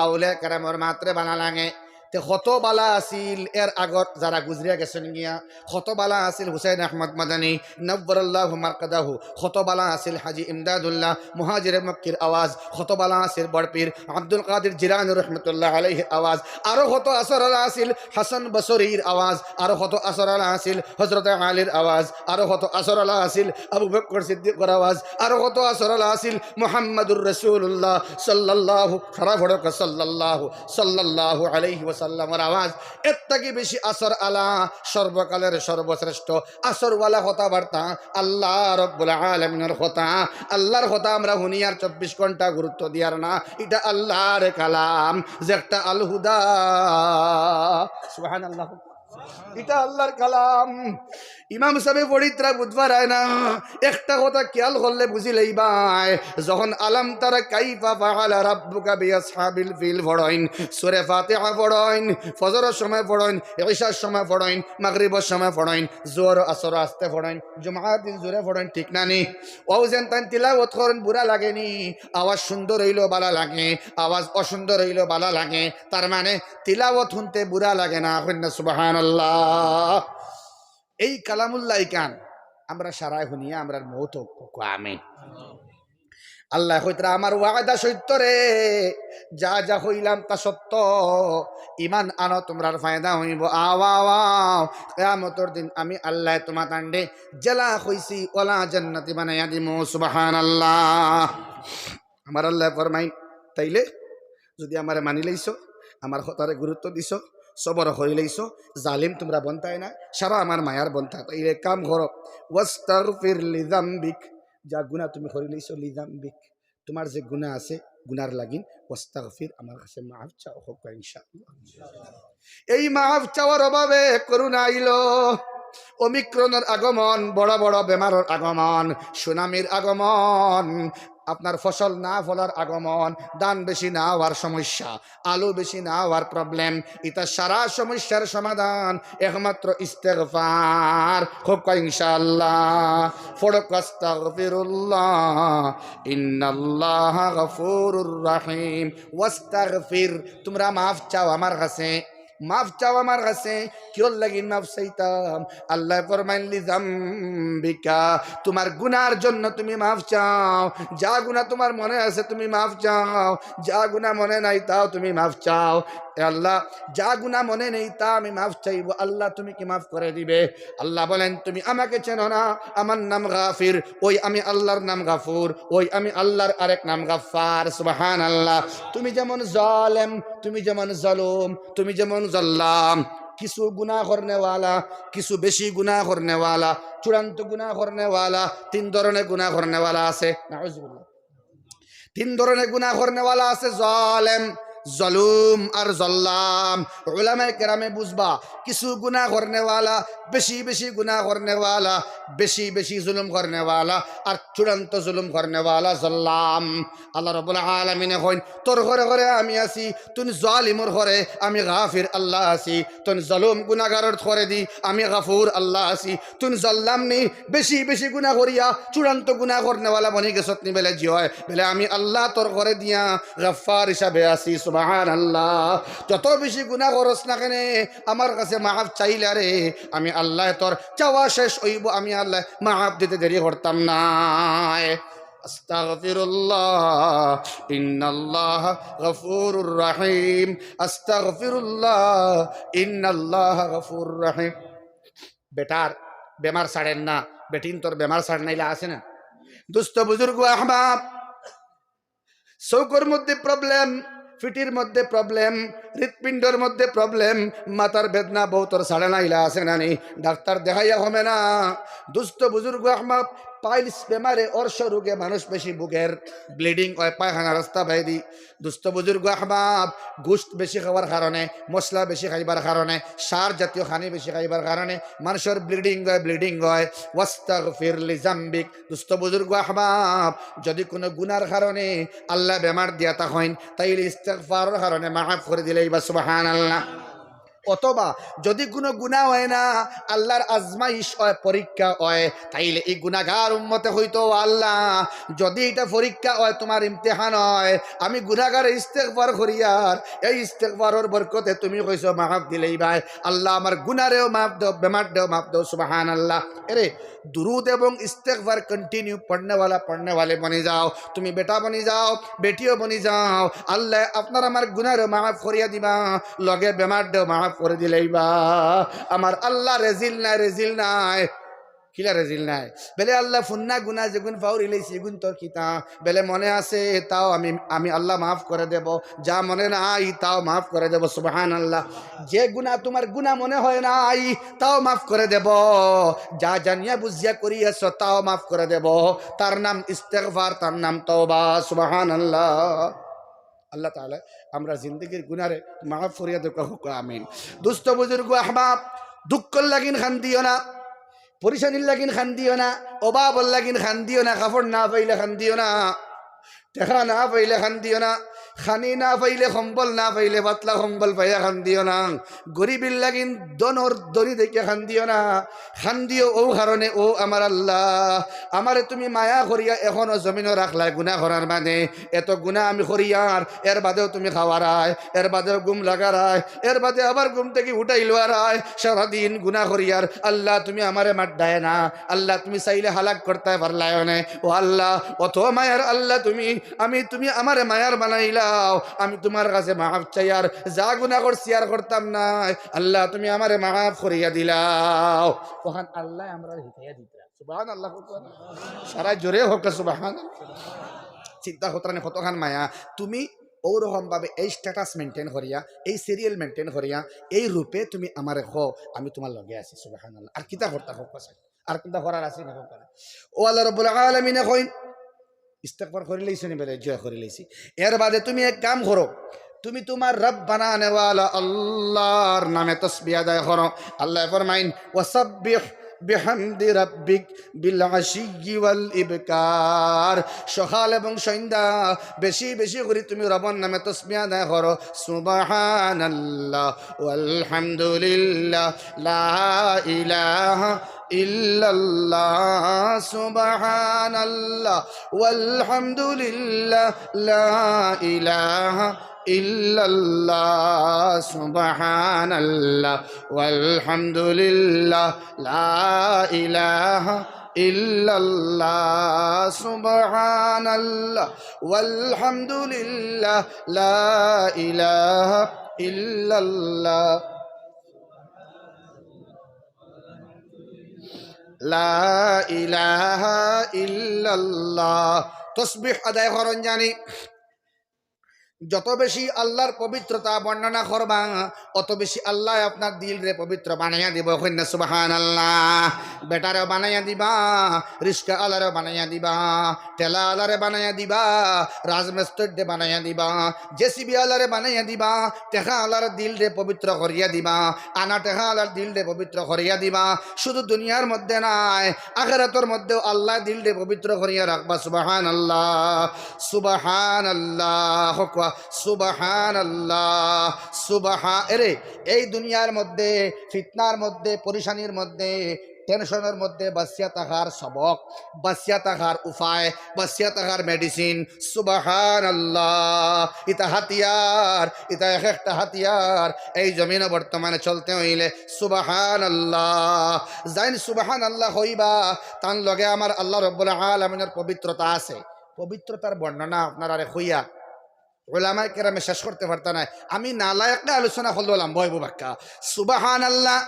আউলিয়া কেরামর মাতরে বালা লাগে। তে কত বালা আছিল এর আগর যারা গুজরিয়া গেছইন গিয়া, কত বালা আছিল হুসাইন আহমদ মাদানী নব্বরাল্লাহু মারকাদাহু, কত বালা আছিল হাজী ইমদাদুল্লাহ মুহাজিরে মক্কির আওয়াজ, কত বালা আছিল বড়পীর আব্দুল কাদির জিলানী রহমতুল্লাহ আলাইহির আওয়াজ, আরো কত আসর আলা আছিল হাসান বসরির আওয়াজ, আরো কত আসর আলা আছিল হজরতে আলীর আওয়াজ, আরো কত আসর আলা আছিল আবু বকর সিদ্দিকর আওয়াজ, আরো কত আসর আলা আছিল মুহাম্মাদুর রাসূলুল্লাহ সাল্লাল্লাহু, সারা ফড়ক সাল্লাল্লাহু, সাল্লাল্লাহু আলাইহি ওয়াসাল্লামর আওয়াজ। এর থাকি বেশি আসর আলা সর্বকালের সর্বশ্রেষ্ঠ আসরওয়ালা কথাবার্তা, আল্লাহ রব্বুল আলামিনর কথা। আল্লার কথা আমরা হুনিয়ার চব্বিশ ঘন্টা গুরুত্ব দিয়ার না, ইটা আল্লার কালাম, যে একটা আল হুদা। সুবহানাল্লাহ। ইটা আল্লার কালাম। ইমাম সাবে ফড়িতরা বুঝবার আয় না, একটা কথা খিয়াল করলে বুঝি লইবায়। যখন আলাম তারা কাইফা ফাআলা রাব্বুকা বিআসহাবিল ফিল ফড়ইন, সূরা ফাতিহা ফড়ইন, ফজরর সময় ফড়ইন, ইশার সময় ফড়ইন, মাগরিবর সময় ফড়ইন, জোহর আসর আস্তে ফড়ইন, জুমার দিন জোরে ফড়ইন, ঠিক না নি? অউ যেন তাইন তিলাওত করইন, বুরা লাগে নি? আওয়াজ সুন্দর অইলেও বালা লাগে, আওয়াজ অসুন্দর অইলেও বালা লাগে। তার মানে তিলাওত হুনতে বুরা লাগে না। কইন না সুবহানাল্লাহ। এই কালামুল্লাহ ইখান আমরা সারায় হুনিয়া আমরার মউত অউক, কউক্কা আমিন। আল্লায় কইতরা, আমার ওয়াদা সত্য রে, যা যা কইলাম তা সত্য। ইমান আনো, তুমরার ফায়দা অইবো। আও, আও, আও, কিয়ামতর দিন আমি আল্লায় তুমাতানরে যেলা কইছি অলা জান্নাতি বানাইয়া দিমু। সুবহানাল্লাহ। আমার আল্লায় ফরমাইন, তাইলে যুদি আমারে মানি লইছো, আমার কথারে গুরুত্ব দিছো, সবর করি লইছো, জালিম তুমরা বনতায় না, সারা আমার মায়ার বনতা, তাইলে কাম করো, ওয়াস্তাগফির লিযামবিক, যা গুনা তুমি করি লইছো, লিযামবিক, তুমার যে গুনা আছে, গুনার লাগিন, ওয়াস্তাগফির, আমার কাছে মাফ চাও, কউক্কা ইনশাআল্লাহ। এই মাফ চাওয়ার অভাবে করোনা আইলো, ওমিক্রনর আগমন, বড় বড় বেমারর আগমন, সুনামির আগমন, আপনার ফসল না ফলার আগমন, ধান বেশি না অওয়ার সমস্যা, আলু বেশি না অওয়ার problem, ইতা সারা সমস্যার সমাধান একমাত্র ইস্তেগফার। কউক্কা ইনশাআল্লাহ। ফড়ক আস্তাগফিরুল্লাহ, ইন্নাল্লাহা গাফুরুর রাহিম। ওয়াস্তাগফির, তুমরা মাফ চাও আমার কাছে, মাফ চাও আমার কাছে। কিওর লাগিন মাফ চাইতাম? আল্লায় ফরমাইন, লিযামবিকা, তুমার গুনার জন্য তুমি মাফ চাও। যা গুনা তুমার মনে আছে তুমি মাফ চাও, যা গুনা মনে নাই তাও তুমি মাফ চাও। এ আল্লাহ, যা গুনা মনে নেই তা আমি মাফ চাইবো। আল্লাহ, তুমি কি মাফ করে দিবে? আল্লাহ বলেন, তুমি আমাকে চেনো না, আমার নাম গাফির, ওই আমি আল্লাহর নাম গাফুর, ওই আমি আল্লাহর আরেক নাম গাফফার। সুবহানাল্লাহ। তুমি যেমন জালেম, তুমি যেমন জালুম, তুমি যেমন জাল্লাম, কিছু গুনা করনেওয়ালা, কিছু বেশি গুনা করনেওয়ালা, চূড়ান্ত গুনা করনেওয়ালা, তিন ধরনের গুনা করনেওয়ালা আছে। নাউজুবিল্লাহ। তিন ধরনের গুনা করনেওয়ালা আছে, জালেম, জলুম আর জল্লাম। উলামায়ে কেরামে বুঝবা, কিছু গুনা করনেওয়ালা, বেশি বেশি গুনা করনেওয়ালা, বেশি বেশি জুলুম করনেওয়ালা, আর চূড়ান্ত জুলুম করনেওয়ালা জল্লাম। আল্লাহ রাব্বুল আলামিনে কইন, তোর ঘরে ঘরে আমি আছি, তুন জালিমর ঘরে আমি গাফির আল্লাহ আছি, তুন জলুম গুনাগারর ঘরে দি আমি গাফুর আল্লাহ আছি, তুন জল্লাম নি, বেশি বেশি গুনা করিয়া চূড়ান্ত গুনা করনেওয়ালা বনি গেছত নি? বেলে জি অয়, বেলে আমি আল্লাহ তোর ঘরে দিয়া গাফফার হিসাবে আছি। সুবহানাল্লাহ। যত বেশি গুনা করস না কেনে, আমার কাছে মাফ চাইলা রে, আমি আল্লায় তোর চাওয়া শেষ অইবো, আমি আল্লায় মাফ দিতে দেরি করতাম নায়। আস্তাগফিরুল্লাহ, ইন্নাল্লাহা গাফুরুর রহিম। আস্তাগফিরুল্লাহ, ইন্নাল্লাহা গাফুরুর রহিম। বেটার বেমার ছাড়ের না, বেটিন্তর বেমার ছাড়ের না, ইলা আছে না? দোস্ত বুজুর্গ আহবাব, চউখর মধ্যে প্রবলেম, ফিটির মধ্যে প্রবলেম, হৃৎপিণ্ডর মধ্যে প্রবলেম, মাথার বেদনা বউতর ছাড়ে না, ইলা আছে না নি? ডাক্তার দেখাইয়া কমে না। দোস্ত বুজুর্গ আহবাব, পাইলস বেমারে, অর্শ রোগে মানুষ বেশি ভুগের, ব্লিডিং অয় পায়খানা রাস্তা বাইদি। দোস্ত বুজুর্গ আহবাব, গোস্ত বেশি খাওয়ার কারণে, মশলা বেশি খাইবার কারণে, সার জাতীয় খানি বেশি খাইবার কারণে মানুষর ব্লিডিং অয়, ব্লিডিং অয়। ওয়াস্তাগফির লিজাম্বিক। দোস্ত বুজুর্গ আহবাব, যদি কুনু গুনার কারণে আল্লায় বেমার দিয়া থাকইন, তাইলে ইস্তেগফারর কারণে মাফ করি দিলাইবা, সুবহানাল্লাহ। অথবা যদি কুনু গুনা অয় না, আল্লার আজমাইশ অয়, পরীক্ষা অয়, তাইলে ই গুনাগার উম্মতে কইতো, "ও আল্লাহ, যদি ইটা পরীক্ষা অয়, তুমার ইমতিহান অয়, আমি গুনাগারে ইস্তেগফার করিয়ার, এই ইস্তেগফারর বরকতে তুমি কইছো মাফ দিলাইবায়, আল্লাহ আমার গুনারেও মাফ দেও, বেমাররেও মাফ দেও।" সুবহানাল্লাহ। এরে, দুরুদ এবং ইস্তেগফার continue পড়নেওয়ালা, পড়নেওয়ালি বনি যাও। তুমি বেটা বনি যাও, বেটিও বনি যাও। আল্লায় আপনার আমার গুনারে মাফ করিয়া দিবা, লগে বেমাররেও মাফ করি দিলাইবা। আমার আল্লাহ রেজিল নায়, রেজিল নায়। কিলা রেজিল নায়? বেলে আল্লাহ ফুন্না গুনা যেগুন ফাউরিলাইছি, এগুন তোর কিতা? বেলে মনে আছে, তাও আমি, আমি আল্লাহ মাফ করে দেব। যা মনে নাই, তাও মাফ করে দেব। সুবহানাল্লাহ। যে গুনা তুমার গুনা মনে হয় নাই, তাও মাফ করে দেব। যা জানিয়া বুঝিয়া করিয়াছ, তাও মাফ করে দেব। তার নাম ইস্তেগফার, তার নাম তওবা। সুবহানাল্লাহ। আল্লাহ তাআলা আমরা জিন্দেগির গুনারে মাফ করিয়া দেউক্কা, কউক্কা আমিন। দোস্ত বুজুর্গ আহবাব, দুঃখর লাগিন কান্দিও না, পরিশানির লাগিন কান্দিও না, অভাবর লাগিন কান্দিও না, কাপড় না পাইলে কান্দিও না, টেকা না পাইলে কান্দিও না, খানি না পাইলে, কম্বল না পাইলে, পাতলা কম্বল পাইয়া কান্দিও না। গরিবর লাগিন ধনর ধনী দেখিয়া কান্দিও না, কান্দিও অউ কারণে, "ও আমার আল্লাহ, আমারে তুমি মায়া করিয়া এখনো জমিনো রাখলায় গুনা করার বাদে, এত গুনা আমি করিয়ার, এর বাদেও তুমি খাওয়ারায়, এর বাদেও ঘুম লাগারায়, এর বাদে আবার ঘুম থাকি উঠাইলারায়, সারাদিন গুনা করিয়ার, আল্লাহ তুমি আমারে মাররায় না, আল্লাহ তুমি চাইলে হালাক করতায় পারলায় অনে। ও আল্লাহ, অত মায়ার আল্লাহ তুমি, আমি, তুমি আমারে মায়ার বানাইলাও, আমি তুমার কাছে মাফ চাইয়ার, যা গুনা করছি আর করতাম নায়, আল্লাহ তুমি আমারে মাফ করিয়া দিলাও।" অখান আল্লায় আমরারে হিকাইয়া দিতরা। সুবহানাল্লাহ। সারা জোরে কউক্কা সুবহানাল্লাহ। চিন্তা করতারানি কতখান মায়া। তুমি অউ রকম ভাবে এই status maintain করিয়া, এই serial maintain করিয়া, এই রূপে তুমি আমারে কও, আমি তুমার লগে আছি। সুবহানাল্লাহ। আর কিতা করতা কউক্কা চাই? আর কিতা করার আছে নি কউক্কা? ও আল্লাহ রাব্বুল আলামিনে কইন, ইস্তেগফার করিলাইছো নি? বেলে জি অয় করিলাইছি। এর বাদে তুমি এক কাম করো, তুমি তুমার রব বানানেওয়ালা আল্লাহর নামে তসবিহ আদায় করো। আল্লায় ফরমাইন, "ওয়াসাব্বিহ বিহামদি রাব্বিক বিল আশিয়্যি ওয়াল ইবকার।" সকাল এবং সন্ধ্যা বেশি বেশি করি তুমি রবর নামে তসবিহ আদায় করো, "সুবহানাল্লাহ ওয়ালহামদুলিল্লাহ, লা ইলাহা ইল্লাল্লাহ, সুবহানাল্লাহ ওয়ালহামদুলিল্লাহ, লা ইলাহা ইল্লাল্লাহ, সুবহানাল্লাহ ওয়ালহামদুলিল্লাহ, লা ইলাহা ইল্লাল্লাহ, সুবহানাল্লাহ ওয়ালহামদুলিল্লাহ, লা ইলাহা ইল্লাল্লাহ, লা ইলাহা ইল্লাল্লাহ।" তসবিহ আদায় করইন জানি। যত বেশি আল্লাহর পবিত্রতা বর্ণনা করবা, অত বেশি আল্লায় আপনার দিলরে পবিত্র বানাইয়া দিবা। কইন না সুবহানাল্লাহ। বেটারেও বানাইয়া দিবা, রিস্কা আলারেও বানাইয়া দিবা, ঠেলা আলারে বানাইয়া দিবা, রাজমিস্ত্রিরে বানাইয়া দিবা, জেসিবি আলারে বানাইয়া দিবা, টেকা আলার দিলরে পবিত্র করিয়া দিবা, আনা টেকা আলার দিলরে পবিত্র করিয়া দিবা। শুধু দুনিয়ার মধ্যে নায়, আখেরাতর মধ্যেও আল্লায় দিলরে পবিত্র করিয়া রাখবা। সুবহানাল্লাহ, সুবহানাল্লাহ, কউক্কা সুবহানাল্লাহ, সুবহা-, এরে, এই দুনিয়ার মধ্যে, ফিতনার মধ্যে, পরিশানির মধ্যে, টেনশনর মধ্যে বাঁচিয়া থাকার সবক, বাঁচিয়া থাকার উপায়, বাঁচিয়া থাকার মেডিসিন। সুবহানাল্লাহ, ইটা হাতিয়ার, ইটা এক একটা হাতিয়ার। এই জমিনো বর্তমানে চলতে অইলে সুবহানাল্লাহ, যাইন সুবহানাল্লাহ কইবা, তান লগে আমার আল্লাহ রব্বুল আলামিনর পবিত্রতা আছে। পবিত্রতার বর্ণনা আপনারারে কইয়া উলামায়ে কেরামে শেষ করতে পারতা নায়। আমি নালায়েকে আলোচনা করলে লম্বা অইবো বাক্কা। সুবহানাল্লাহ,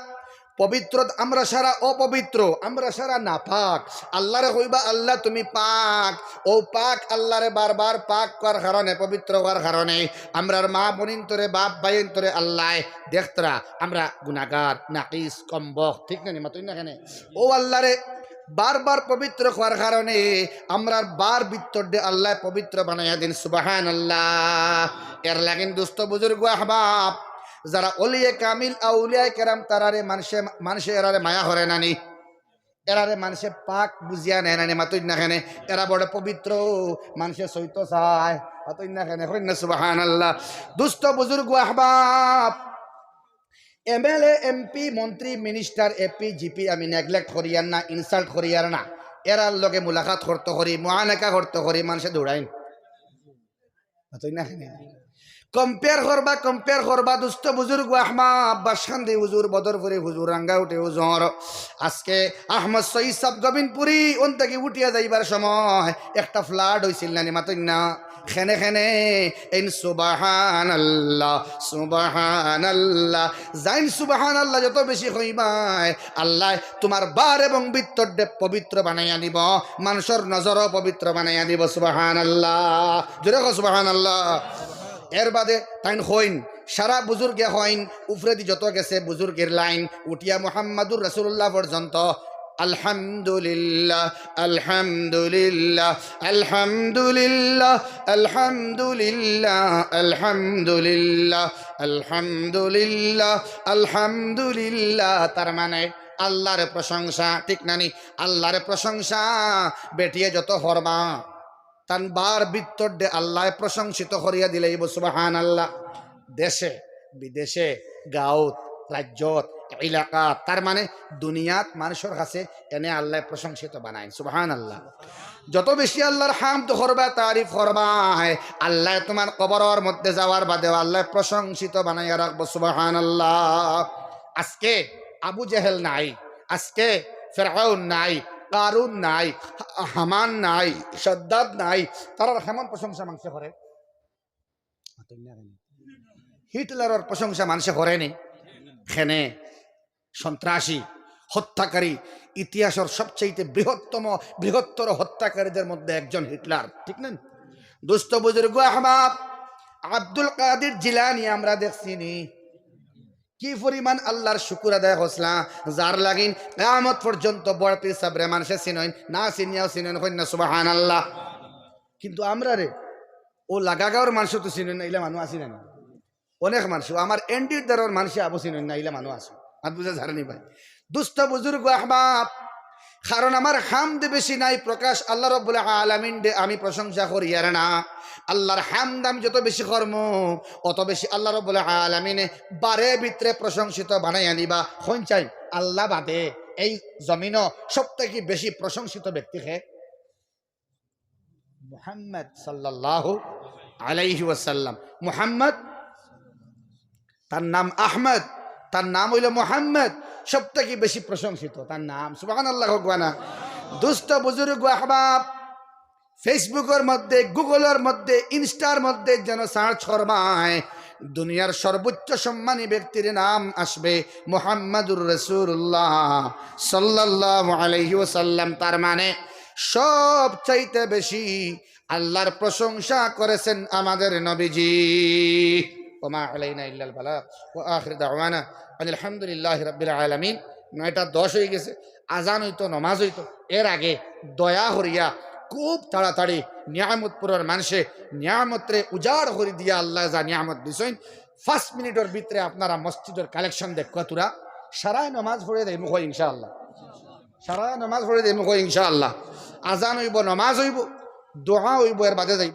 পবিত্র, আমরা সারা অপবিত্র, আমরা সারা নাপাক। আল্লাহরে কইবা, "আল্লাহ তুমি পাক।" অউ পাক আল্লাহরে বারবার পাক কওয়ার কারণে, পবিত্র কওয়ার কারণে আমরার মা বইনতরে, বাপ ভাইনতরে আল্লায় দেখতরা আমরা গুনাগার, নাকিস, কমবখত, ঠিক না নি? মাতইন না কেনে? অউ আল্লাহরে বারবার পবিত্র কওয়ার কারণে আমরার বার ভিতরদে আল্লায় পবিত্র বানাইয়া দিন। সুবহানাল্লাহ। এর লাগিন দুস্ত বুজুর্গ আহবাব, যারা অলিয়ে কামিল আউলিয়ায়ে কেরাম, তারারে মানষে, মানষে এরারে মায়া করে না নি? এরারে মানষে পাক বুঝিয়া নেয় না নি? মাতইন না কেনে? এরা বড় পবিত্র, মানষে ছইতো চায়। মাতইন না কেনে? কইন না সুবহানাল্লাহ। দুস্ত বুজুর্গ আহবাব, এমএলএ, এমপি, মন্ত্রী, মিনিস্টার, এপি, জিপি আমি নেগলেক্ট করিয়ার না, ইনসাল্ট করিয়ার না। এরার লগে মুলাকাত করতো করি, মুআনাকা করতো করি, মানষে দৌড়াইন। মাতইন না কেনে? কম্পেয়ার করবা, কম্পেয়ার করবা, দুস্ত বুজুর্গ আহমা, আব্বাস কান্দি হুজুর, বদরপুরি হুজুর, রাঙ্গাউটি হুজুর। আজকে আহমদ সঈদ সাব গোবিন্দপুরি, অন থাকি উঠিয়া যাইবার সময় একটা ফ্লাড অইছিল না নি? মাতইন না? খেনে খেনে এইন সুবহানাল্লাহ, সুবহানাল্লাহ। যাইন সুবহানাল্লাহ যত বেশি কইবায়, আল্লায় তুমার বার এবং ভিতররে পবিত্র বানাইয়া দিবো, মানষর নজরও পবিত্র বানাইয়া দিবো। সুবহানাল্লাহ, জোরে কও সুবহানাল্লাহ। এর বাদে তাইন কইন, সারা বুজুর্গে কইন, উপরেদি যত গেছে বুজুর্গের লাইন, উঠিয়া মুহাম্মাদুর রাসূলুল্লাহ পর্যন্ত। আলহামদুলিল্লাহ, আলহামদুলিল্লাহ, আলহামদুলিল্লাহ, আলহামদুলিল্লাহ, আলহামদুলিল্লাহ, আলহামদুলিল্লাহ, আলহামদুলিল্লাহ। তার মানে আল্লাহর প্রশংসা, ঠিক না নি? আল্লাহর প্রশংসা বেটিয়ে যত করবা, তান বার ভিতররে আল্লায় প্রশংসিত করিয়া দিলাইবো। সুবহানাল্লাহ। দেশে, বিদেশে, গাঁওত, রাজ্যত, এলাকাত, তার মানে দুনিয়াত মানষর কাছে এনে আল্লায় প্রশংসিত বানাইন। সুবহানাল্লাহ। যত বেশি আল্লাহর হামদ করবা, তারিফ করবা, আল্লায় তুমার কবরর মধ্যে যাওয়ার বাদেও আল্লায় প্রশংসিত বানাইয়া রাখবো। সুবহানাল্লাহ। আজকে আবু জেহেল নাই, আজকে ফেরাউন নাই, কারুন নাই, হা-, হামান নাই, সাদ্দাদ নাই, তারার কেমন প্রশংসা মানষে করে? হিটলারর প্রশংসা মানষে করে নি? খেনে সন্ত্রাসী, হত্যাকারী, ইতিহাসর সবচাইতে বৃহত্তম, বৃহত্তর হত্যাকারীদের মধ্যে একজন হিটলার, ঠিক না? দুস্ত বুজুর্গ আহবাব, আব্দুল কাদির জিলানী আমরা দেখছি নি? কি পরিমাণ আল্লাহর শুকুর আদায় করছলা, যার লাগিন কিয়ামত পর্যন্ত বড় পীর সাবরে মানষে চিনইন, না চিনিয়াও চিনইন, কইন না সুবহানাল্লাহ। কিন্তু আমরারে অউ লাগাগাঁওর মানষে তো চিনইন না, ইলা মানুষ আছি না নি? অনেক মানষে, আমার এন্ডির দ্বারর মানষে আবো চিনইন না, ইলা মানুষ আছে। মাত বুঝা যার নি ভাই? দুস্ত বুজুর্গ আহবাব, কারণ আমার হামদ বেশি নাই, প্রকাশ আল্লাহ রব্বুল আলামিনরে আমি প্রশংসা করিয়ার না। আল্লাহর হামদ আমি যত বেশি করমু, অত বেশি আল্লাহ রব্বুল আলামিনে বারে ভিতরে প্রশংসিত বানাইয়া নিবা। কইন চাই, আল্লাহ বাদে এই জমিনো সব থাকি বেশি প্রশংসিত ব্যক্তি কে? মুহাম্মদ সাল্লাল্লাহু আলাইহি ওয়াসাল্লাম। মুহাম্মদ, তার নাম আহমদ, তার নাম অইলো মুহাম্মদ, সব থাকি বেশি প্রশংসিত তার নাম। সুবহানাল্লাহ কউক্কা না? দুস্ত বুজুর্গ আহবাব, Facebook-অর মধ্যে, Google-অর মধ্যে, Insta-র মধ্যে যেন সার্চ করবায়, দুনিয়ার সর্বোচ্চ সম্মানী ব্যক্তির নাম আসবে মুহাম্মাদুর রাসূলুল্লাহ সাল্লাল্লাহু আলাইহি ওয়াসাল্লাম। তার মানে সব চাইতে বেশি আল্লাহর প্রশংসা করেছেন আমাদের নবীজি। ওমা আলাইনা ইল্লাল বালাগ। ওয়া আখির দাওয়ানা আনিল হামদুলিল্লাহি রাব্বিল আলামিন। নয়টা দশ অই গেছে, আজান অইতো, নমাজ অইতো, এর আগে দয়া করিয়া খুব তাড়াতাড়ি নিয়ামতপুরর মানষে নিয়ামতরে উজাড় করি দিয়া আল্লায় যা নিয়ামত দিছইন, পাঁচ মিনিটর ভিতরে আপনারা মসজিদর কালেকশন দেখবা তুরা। সারায় নমাজ পড়ে দেইমু কই ইনশাআল্লাহ। সারায় নমাজ পড়ে দেইমু কই ইনশাআল্লাহ। আজান অইবো, নমাজ অইবো, দোয়া অইবো, এর বাদে যাইবা।